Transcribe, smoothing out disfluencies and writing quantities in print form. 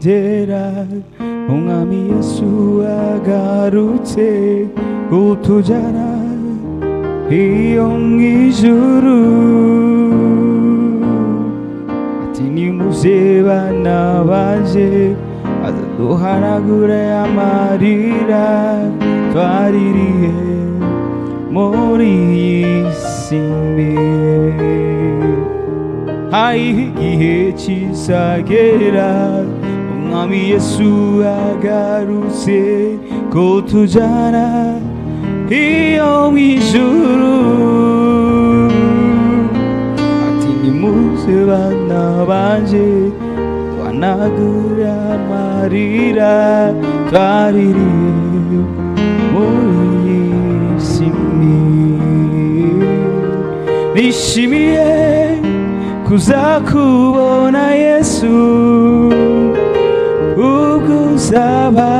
kizagera Umwami Yesu agarutse kutujyana iyo mu ijuru. Ati nimuze bana banje, azaduhanagure amarira twaririye muri iyi si mbi. Hariho igihe kizagera Umwami Yesu agarutse kutujyana iyo mu ijuru. Ati nimuze bana banje, duhanagure amarira twaririye muri iyi si mbi. Nishimiye kuzakubona Yesu, ubwo uzaba